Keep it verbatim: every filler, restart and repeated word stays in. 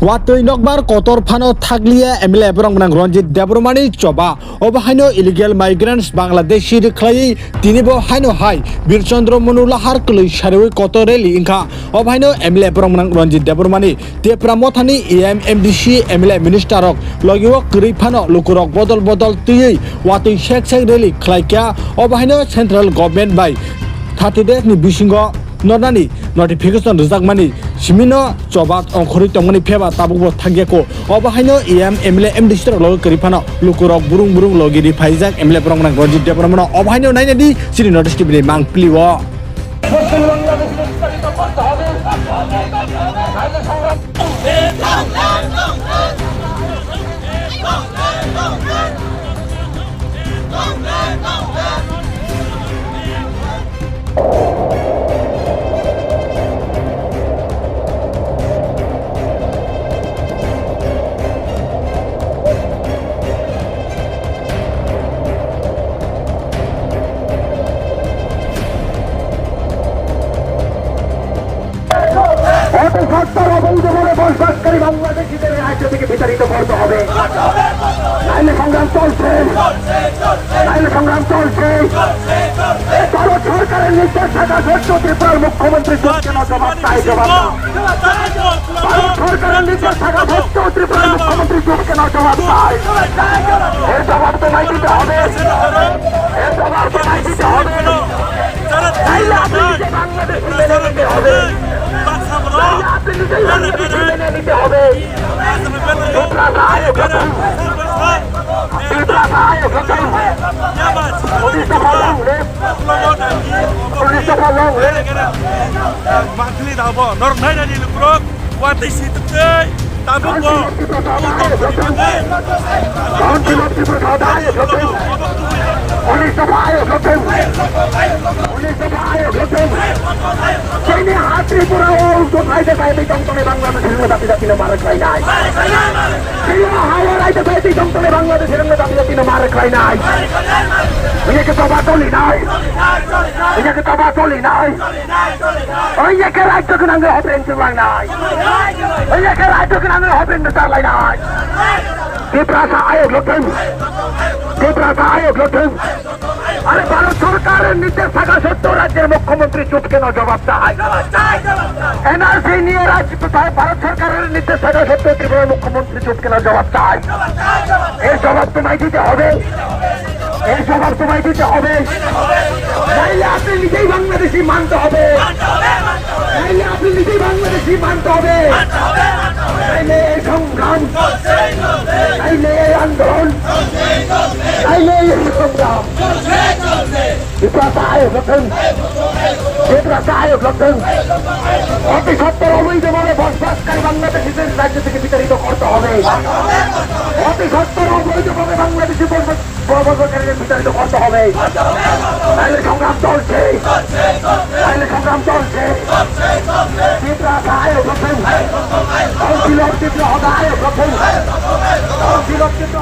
Watwi nokbar kotor phano thakliya M L A borok gwnang Ranjit Debbarmani choba. Obo haino illegal migrants Bangladeshi rwkhlaiwi tinibo haino hai Birchandra Manu Lahar kwlwi sariwi kotor rally wngkha. Obo haino M L A borok gwnang Ranjit Debbarmani Tipra Mothani E M, M D C, M L A minister rok logio kwrwi phano lukurok bodol bodol twiwi watwi sek sek rally khlaikha. Obo haino central government bai thirty days ni bisingo nornani notification rwjakmani simino choba ongkhorwi tongmani phiyaba tabukbo thangyakho. Obo haino E M, M L A, M D C rok logi kwrwi phano lukurok burung burung logi ri phaijak M L A borok gwnang Ranjit Debbarmano. Obo haino naina di chini North East T V ni mangpili o. অতি সত্বর অবৈধভাবে বসবাসকারী বাংলাদেশিদের রাজ্য থেকে বিতাড়িত করতে হবে। নাইলে সংগ্রাম চলছে, নাইলে সংগ্রাম চলছে। ভারত সরকারের নির্দেশ থাকা সত্ত্বেও ত্রিপুরার মুখ্যমন্ত্রী চুপ কেন? জবাব চাই, জবাব দাও। ভারত সরকারের নির্দেশ থাকা সত্ত্বেও ত্রিপুরার মুখ্যমন্ত্রী চুপ কেন? জবাব চাই। এর জবাব তোমায় দিতে হবে, এর জবাব তোমায় দিতে হবে। নাইলে আপনি নিজে বাংলাদেশি মেনে নিতে হবে। নাইলে আপনি নিজেই বাংলাদেশি মেনে নিতে হবে। ত্রিপুরা আয়োগ গঠন। ত্রিপুরা আয়োগ গঠন। উনিশ দফা long live। উনিশ দফা long live। Mangpili da bo, norok nainani lukurok, watwi si twtwi, tabuk bo, Council of Tabuk bo, Council of Tabuk. Council of Tabuk. উনিশ দফা আয়োগ গঠন। উনিশ দফা আয়োগ গঠন। Chini ha Tripura o uto thaide thaide tongtone Bangladesh rwngno dabi dabi no mare khlainai. Chini ha o raide thaide tongtone Bangladesh rwngno dabi dabi no mare khlainai. Oye ke toba toli nai. Oye ke toba toli nai. Oye ke raijyo gwnang no hopren chwlangnai. Oye ke raijyo gwnang no hopren no charlainai. Tiprasa ayok lothung. Tiprasa ayok lothung. আরে ভারত সরকারের নির্দেশ থাকা সত্ত্বেও রাজ্যের মুখ্যমন্ত্রী চুপ কেন? জবাব চাই। এনআরসি নিয়ে রাজ্য, ভারত সরকারের নির্দেশ থাকা সত্ত্বেও ত্রিপুরার মুখ্যমন্ত্রী চুপ কেন? জবাব চাই। এর জবাব তোমায় দিতে হবে, এর জবাব তোমায় দিতে হবে। নাইলে আপনি নিজেই বাংলাদেশি মানতে হবে। নাইলে আপনি নিজেই বাংলাদেশি মানতে হবে। নাইলে এই সংগ্রাম, নাইলে এই আন্দোলন, নাইলে এই সংগ্রাম। Tiprasa ayok lothung. Tiprasa ayok lothung. অতি সত্বর অবৈধভাবে বসবাসকারী বাংলাদেশিদের রাজ্য থেকে বিতাড়িত করতে হবে। অতি সত্বর অবৈধভাবে বাংলাদেশি বসবাস বসবাসকারীদের বিতাড়িত করতে হবে। নাইলে সংগ্রাম চলছে, নাইলে সংগ্রাম চলছে। Tiprasa ayok lothung. Council of Tiprasa ayok lothung. Council of Tiprasa